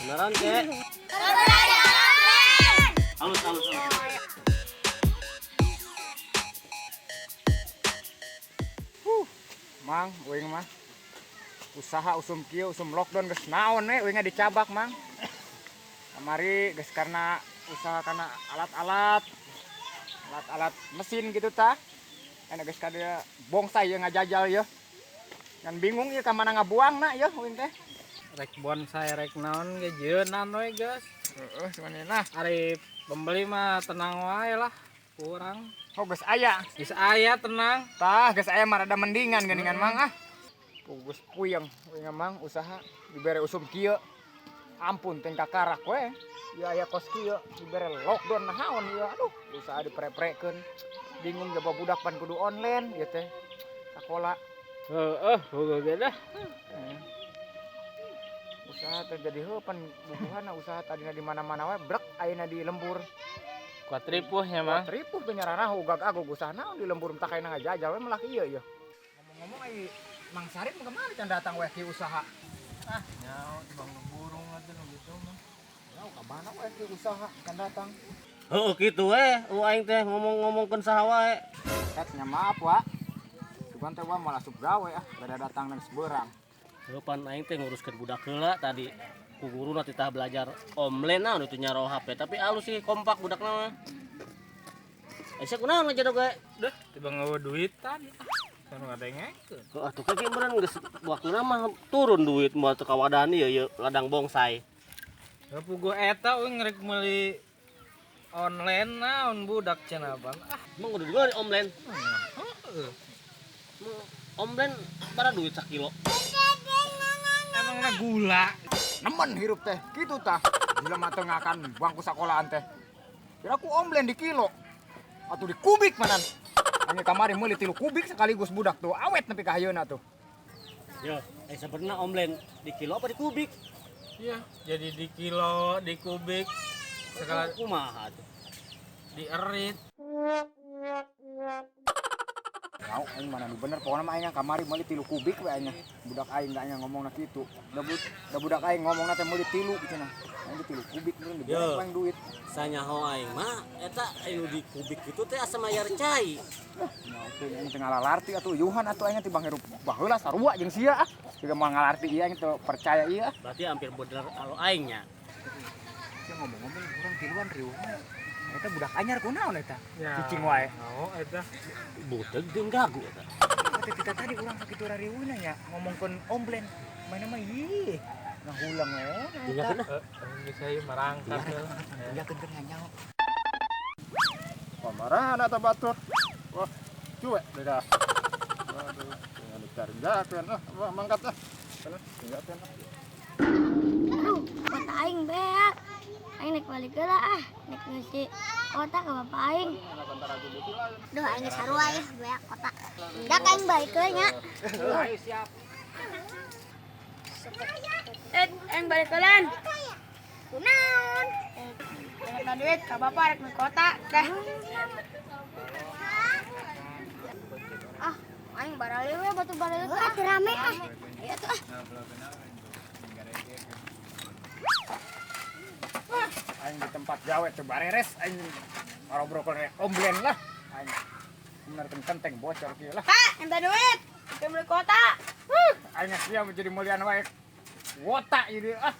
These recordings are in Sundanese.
Beneran, Kek? Halus, halus, halus. Mang, uing mah. Usaha usum kieu, usum lockdown geus naon we uingna dicabak, Mang. Kamari geus karena usaha karena alat-alat alat-alat mesin gitu tah. Enak geus kada bongsai ye ngajajal ye. Ngan bingung ieu ka mana ngabuangna ye uing teh. Rek bonsai rek naon ge jeunan we geus. Heeh, sebenarnya. Ari pembeli mah tenang wae lah, kurang. Oh, geus aya. Geus aya tenang. Tah, geus aya mah rada mendingan geuningan, Mang ah. Geus puyeng uing Mang usaha dibere usum kieu. Ampun teh kakarak we. Ieu aya kos kieu dibere lockdown naon ieu, aduh, usaha dipre-prekeun. Bingung jaba budak pan kudu online ieu teh. Sakola. Heeh, heueuh ge dah. Usaha teh jadi heuh pan bubuhana usaha tadina di mana-mana we brek ayeuna di lembur. Kuat ripuh nya Mang. Kuat ripuh teh nyarana ugag agug usaha naon di lembur entah kaina ngajajal we melah ieu ieu. Ngomong-ngomong ai Mang Sarip mah kemana can datang we ki usaha? Ah, nyaho tibang nu burung atuh nu gitu mah. Nyaho ka mana we ki usaha can datang. Heeh, kitu we. Aing teh ngomong-ngomongkeun saha wae. Tet nya maaf wa. Cuman teh wa malah asup gawe ah, beda datang nang seberang. Heuh, pan aing teh nguruskeun budak heula tadi. Ku guruna titah belajar online naon itu nyaro HP, tapi alus sih kompak budakna mah. Sia kunaon ngajedog we? Duh, tibang ngawa duitan. Kan ngadengekeun. Heeh, atuh ge meureun geus waktuna mah turun duit moal teu kawadan ieu ieu ladang bongsai. Heuh, puguh eta euy rek meuli online naon budak cenah pan. Ah, emang kudu dibeuli online. Heeh. Online bara duit sakilo. Emangna gula. Nemen hirup teh kitu tah. Jelema teu ngakan bangku sakolahan teh. Kira ku online di kilo. Atuh di kubik manan. Hanya kamari meuli 3 kubik sekaligus budak tuh awet nepi ka ayeuna tuh. Yo, sebenarnya online di kilo apa di kubik? Iya, jadi di kilo, di kubik, segala kumaha tuh. Di erit. Mau aing mana nu bener pokona mah aing kamari meuli 3 kubik we aing. Budak aing da aing ngomongna kitu. Da budak aing ngomongna teh meuli 3 cenah. Aing 3 kubik meureun dibere aing duit. Sanyaho aing mah eta anu di kubik kitu teh asa mayar cai. Nyaho teh aing teh ngalalarti atuh yuhan atuh aing teh bang hirup baheula sarua jeung sia ah. Siga moal ngalarti ieu aing teu percaya ieu ah. Berarti hampir bener alo aing nya. Sia ngomong-ngomong urang tiluan riweuh. Eta budak anyar kunaon eta? Ya. Cicing wae. Oh, eta. Butek jeung gagu eta. Eta kita tadi urang sakitu rariweuhna nya ngomongkeun omblen. Mana mah ieu. Ngahulang we. Tinggalkeun ah. Geus ieu marangkat heula. Tinggalkeun keur nganyaho. Wah, marana eta batur. Wah, cuek deh dah. Waduh, tinggal dicari jakeun ah, wah mangkat ah. Kana tinggalkeun ah. Aduh, kota aing beak. Aing naik balik heula ah, naik ngeusi kota ka bapak aing. Duh, aing geus sarua ya, beak kota. Dak aing balik heula nya. Ayo siap. Aing balik heulaan. Kunaon? Minta duit ka bapak rek meuli kota dah. Ah, aing baralih we batu baralih teh rame ah. Ayo tuh ah. Aing di tempat gawe teu bareres aing ngobrol rek omblen lah. Aing bener kenteng bocor kieu lah. Pak, minta duit. Kita beli kota. Aing sia menjadi mulian wae. Wota ieu ah.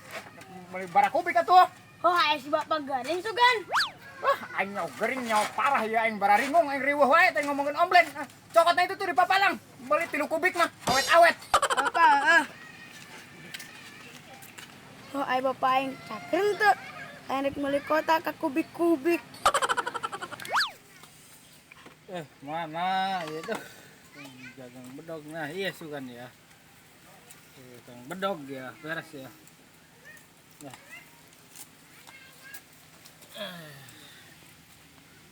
Meuli barakubik atuh. Oh, aing si bapak garing sugan. Wah, aing nyaw gering nyaw parah ya aing bararingung aing riweuh wae teh ngomongkeun omblen. Ah, cokotna itu tuh di papalang. Meuli 3 kubik mah awet-awet. Bapak, ah. Oh, aing bapak aing cakeun teu. Aing rek meuli kota ka kubik-kubik. Mana ieu tuh? Jagang bedog nah iya sugan ya. Jagang bedog ya, beres ya. Nah.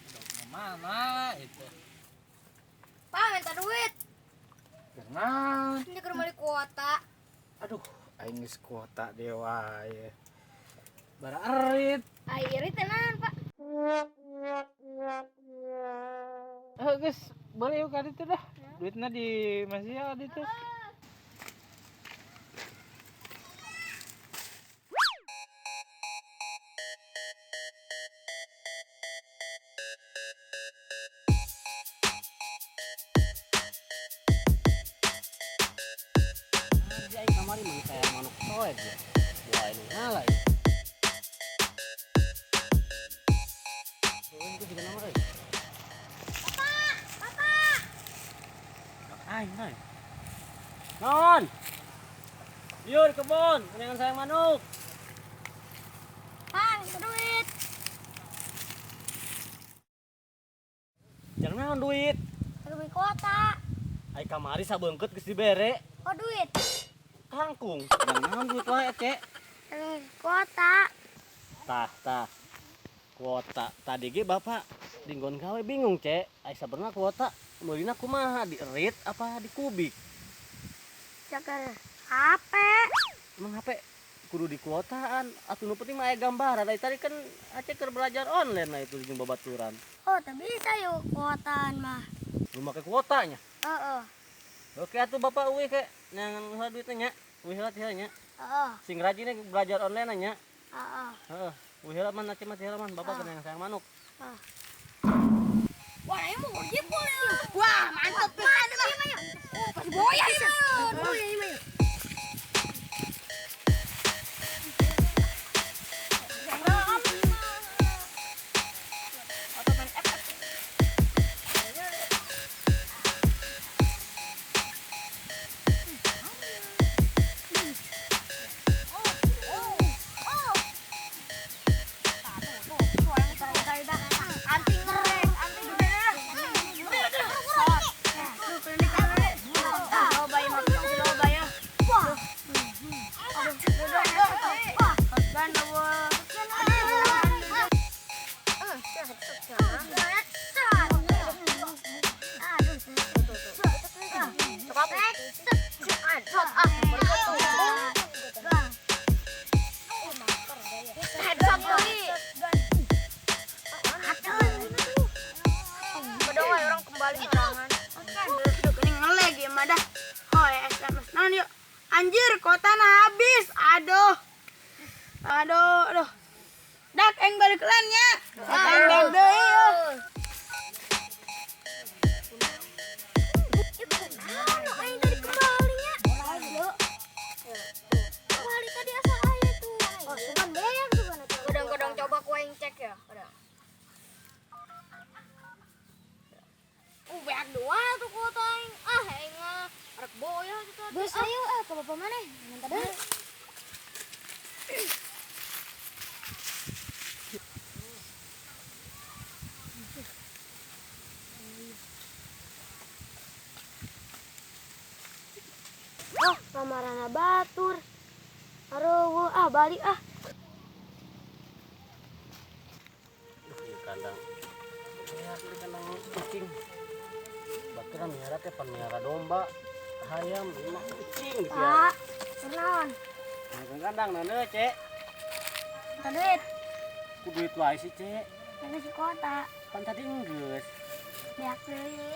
Bedognya mana itu? Pak, minta duit. Tenang. Ini keur meuli kuota. Aduh, aing geus kuota dewa wae. Bara erit. Ai irit teh naon, Pak? Eh geus beli yuk ka ditu dah. Duitna di masih ya ditu. Di aing kamari mah saya manuk soed ya. Buah ini ngala ya. Itu juga nama euy. Bapak, Bapak. Aing aing. Non. Yuk di kebun, dengan sayang manuk. Pang, duit. Jangan naon duit. Duit kuota. Ai kamari sabeungkeut geus dibere. Oh, duit. Kangkung. Jangan naon duit wae, Cek. Duit kuota. Tah, tah. Kuota. Tadi ge bapak dinggon gawe bingung, Cek. Ai sabenerna kuota meulina kumaha? Di erit apa di kubik? Jaga HP. Emang HP kudu di kuotaan atuh nu penting mah aya gambaran. Dari tadi kan Aceh keur belajar online lah itu jeung babaturan. Oh, tak bisa yuk kuotaan mah. Lu make kuotanya. Heeh. Oke atuh bapak uih ke nyangan heula duitnya nya. Uih heula teh nya. Heeh. Sing rajin belajar online nya. Heeh. Heeh. Uih heula man Aceh mah teh heula man bapak keur yang sayang manuk. Wah, ini mau jempol ya. Wah, mantap. Mantap, mantap. Oh, pas boya sih. Boya ini mah. Anjir, kota habis. Aduh. Aduh, aduh. Dak aing balik lan nya. Aing balik deui yeuh. Aing tadi kembali nya. Kembali tadi asal aya tuh. Oh, sugan beak sugan atuh. Kadang-kadang coba ku aing cek ya. Kadang. Beak dua tuh kuota aing. Ah, aing mah rek boya gitu. Geus ayo ah ke bapak maneh. Minta deui. Oh, kamarana batur. Aduh, ah balik ah. Di kandang. Ya, di kandang kucing. Baturan miara teh pan miara domba, hayam, mah kucing gitu ya. Pak, naon? Nah, kandang naon Cek? Minta duit. Ku duit wae sih, Cek. Ini si kota. Pan tadi enggeus. Beak deui.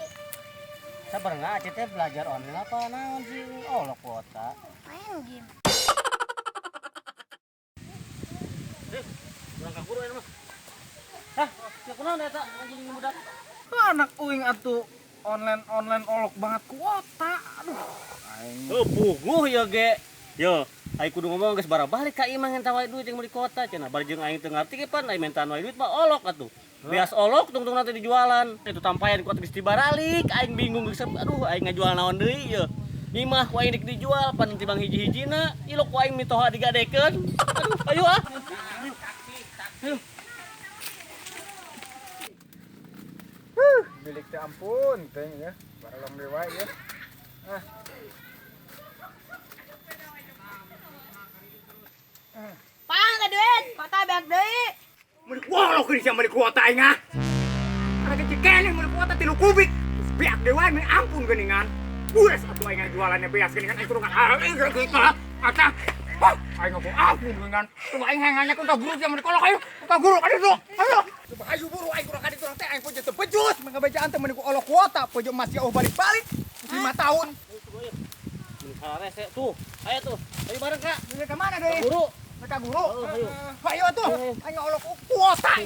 Sabar nggak Aceh teh belajar online apa naon sih olok kuota. Main game. Kurang ka guru mah. Hah, sia kunaon eta anjing budak? Anak uing atuh online-online olok banget kuota. Aduh, aing. Heuh, puguh ya ge. Yo, aing kudu ngomong geus barabalik ka imah ngenta wae duit jeung meuli kuota cenah. Bari jeung aing teu ngarti ge pan aing mentaan wae duit mah olok atuh. Beas olok tungtung nanti dijualan. Itu tampayan kuota geus dibaralik, aing bingung geus aduh aing ngajual naon deui ye. Imah ku aing dek dijual pan tibang hiji-hijina, ilok ku aing mitoha digadekeun. Aduh, ayo ah. Ayo. Milik teh ampun teh ya. Baralong deui wae ya. Ah. Pang ka duit, kota beak deui. Meuli kuota geus meuli kuota aing ah. Ada kecil keneh meuli kuota 3 kubik. Beak deui wae ampun geuningan. Beres atuh aing jualannya beas geuningan aing kudu ah. Atah. Hah, aing ngaku ampun dengan. Coba aing hayang nanyakeun ka guru zaman kolok ayo. Ka guru ka ditu. Ayo. Coba ayo buru aing kurang ka ditu teh aing punya teu becus, mangga teh mun ku olok kuota, pojo masih jauh balik-balik. 5 tahun. Rese tuh. Ayo tuh. Ayo bareng, Kak. Ke mana deui? Guru. Ka guru. Oh, ayo. Ayo tuh. Aing olok kuota.